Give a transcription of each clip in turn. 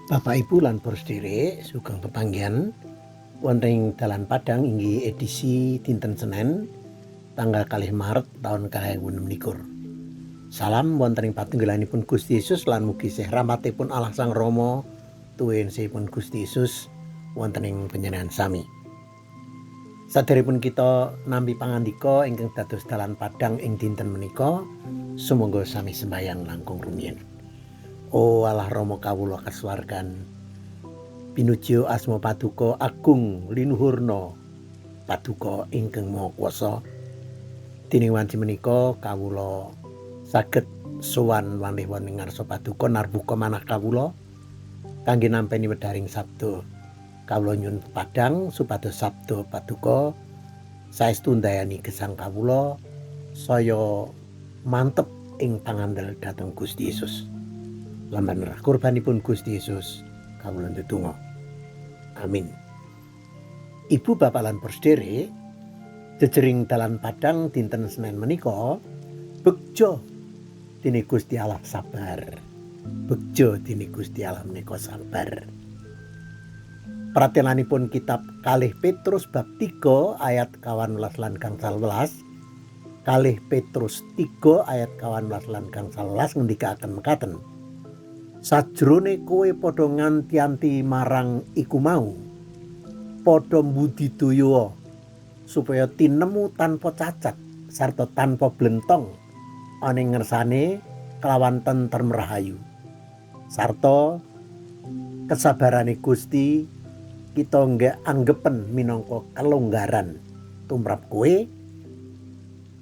Bapak Ibu lan para sedherek sugeng pepanggihan wonten ing dalan Padang inggih edisi dinten Senin tanggal 2 Maret taun 2026. Salam wonten ing patunggilanipun Gusti Yesus lan mugi sih rahmatipun Allah Sang Rama tuwin Gusti Yesus wonten ing panjenengan sami. Saderepun kita nampi pangandika ingkang dados dalan Padang ing dinten menika, sumangga sami sembayang langkung rumiyin. O Allah Rama kawula kasuwargan, pinuji asma paduka agung linuhurna paduka ingkang maha kuwasa. Dening wanci menika kawula saged sowan wanlih wonten ngarsa paduka narbuka manah kawula kangge nampi wedharing sabda. Kawula nyuwun pepadang supados sabda paduka saestu ndayani gesang kawula saya mantep ing pangandel dhateng Gusti Yesus. Lamban kurbanipun Gusti Yesus kawula ndedonga. Amin. Ibu bapak lan para jejering dalan Padang dinten Senin menika begjo dene Gusti Allah sabar. Begjo dene Gusti Allah menika sabar. Pratelanipun kitab 2 Petrus bab 3 ayat 18 lan 19. 2 Petrus 3 ayat 18 lan 19 ngendikaken mekaten. Sajrone kowe padha nganti-anti marang iku mau, padha mbudidaya supaya tinemu tanpa cacat sarta tanpa blentong ana ing ngersane kelawan tentrem rahayu. Sarta kesabarane Gusti kita nggak anggepen minangka kelonggaran tumrap kowe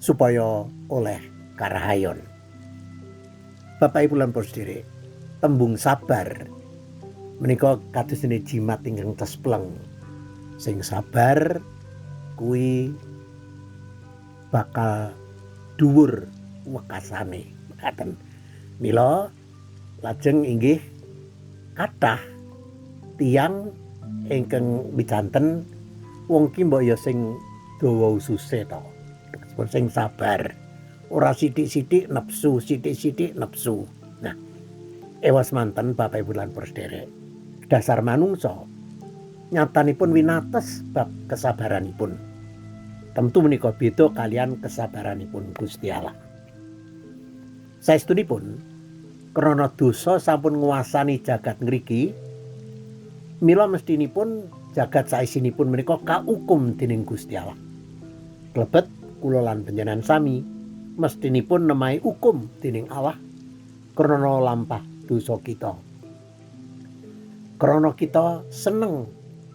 supaya oleh karahayon. Bapak Ibu lan para sedherek, tembung sabar menika kados dene jimat ingkang cespleng. Sing sabar kuwi bakal dhuwur wekasane. Mekaten. Mila lajeng inggih kathah tiyang ingkang wicanten wong ki mbok ya sing dawa ususe to. Sing sabar. Ora sithik-sithik nepsu, sithik-sithik nepsu. Nah, ewas manten Bapak Ibu lan para sedherek. Dasar manungsa nyatanipun winates bab kesabaranipun. Tentu menika beda kalian kesabaranipun Gusti Allah. Saestunipun krana dosa sampun nguasani jagat ngriki, mila mestinipun jagat saisinipun menika kaukum dening Gusti Allah. Klebet kula lan panjenengan sami mestinipun nemahi hukum dening Allah krana lampah dosa kita. Krana kita seneng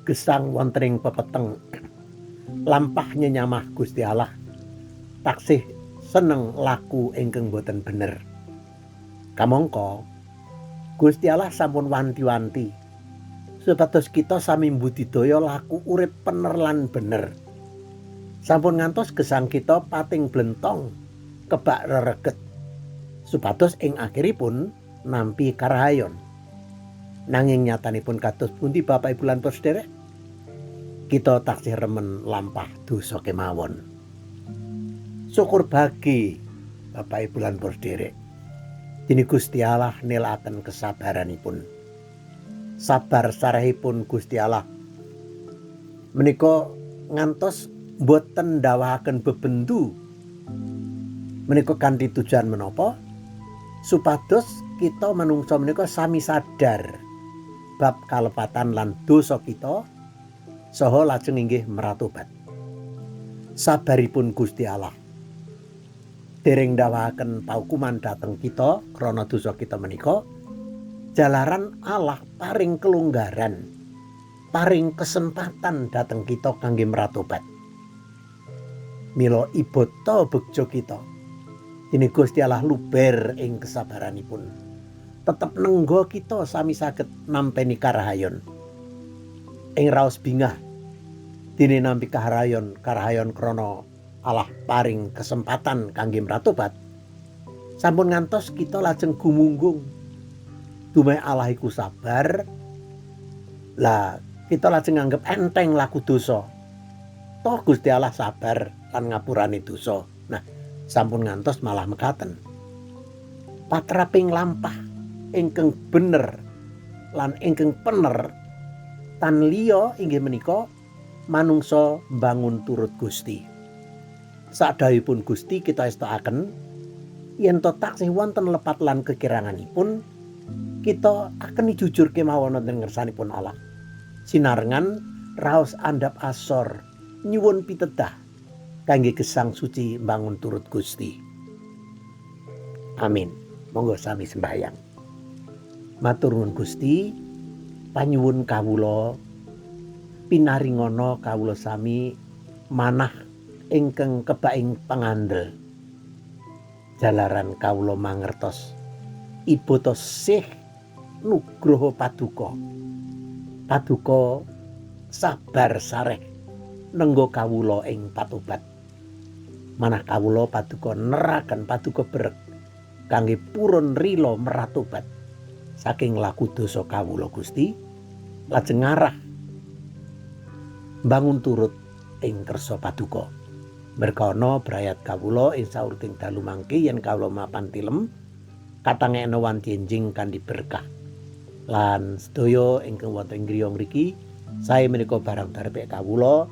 gesang wonten ing pepeteng, lampah nyenyamah Gusti Allah, taksih seneng laku ingkang boten bener. Kamangka Gusti Allah sampun wanti-wanti supados kita sami mbudidaya laku urip pener lan bener. Sampun ngantos gesang kita pating blentong kebak rereget supados ing akhiripun nampi karahayon. Nanging nyatanipun kados pundi Bapak Ibu lan para sedherek? Kita taksih remen lampah dosa kemawon. Syukur bagi Bapak Ibu lan para sedherek. Dene Gusti Allah nelaken kesabaranipun. Sabar sarehipun Gusti Allah menika ngantos boten ndawahaken bebendu. Menika kanthi tujuan menapa? Supados kita manungsa menika sami sadar bab kalepatan lan dosa kita saha lajeng inggih meratobat. Sabaripun Gusti Allah dereng ndawahaken paukuman dhateng kita krana dosa kita menika, jalaran Allah paring kelonggaran, paring kesempatan dhateng kita kangge meratobat. Mila ibata begja kita dene Gusti Allah luber ing kesabaranipun. Tetep nenggo kita sami saged nampeni karahayon. Ing raos bingah dene nampi karahayon, karahayon krana Allah paring kesempatan kangge mratobat. Sampun ngantos kita lajeng gumunggung. Dumeh Allah iku sabar. Lah kita lajeng nganggep enteng laku dosa. Toh Gusti Allah sabar lan ngapurane dosa. Nah, sampun ngantos malah mekaten. Patraping lampah ingkang bener lan ingkang pener tan liya inggih menika manungsa mbangun turut Gusti. Sadhawuhipun Gusti kita estokaken yen to taksih wonten lepat lan kekiranganipun, kita akeni jujur kemawon wonten ngersanipun Allah. Sinarengan raos andhap asor nyuwun pitedah kangge gesang suci mbangun turut Gusti. Amin. Monggo sami sembahyang. Matur nuwun Gusti, panyuwun kawula pinaringana kawula sami manah ingkang kebaing pangandel. Jalaran kawula mangertos ibata sih nugroho paduka. Paduka sabar sareh nenggo kawula ing patobat. Manah kawula paduka neraken paduka berek kangge purun rila meratobat saking laku dosa kawula Gusti, lajeng ngarah bangun turut ing kersa paduka. Berkana brayat kawula ing saurting dalu mangke yen kawula mapan tilem katangekna wanci enjing kanthi berkah. Lan sedaya ingkang wonten ing griya ngriki sae menika barang darbek kawula,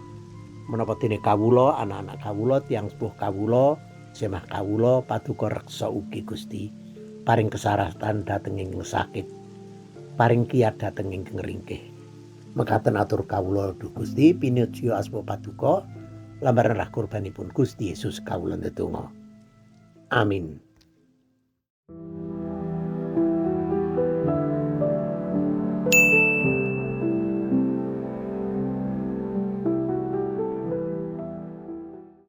menapa dene kawula, anak-anak kawula, tiyang sepuh kawula, semah kawula paduka reksa ugi Gusti. Paring kesaratan dhateng ing sakit, paring kiat dhateng ing ringkih. Mekaten atur kawula duh Gusti, pinuji asma paduka lambaran rah kurbanipun Gusti Yesus kawula ndedonga. Amin.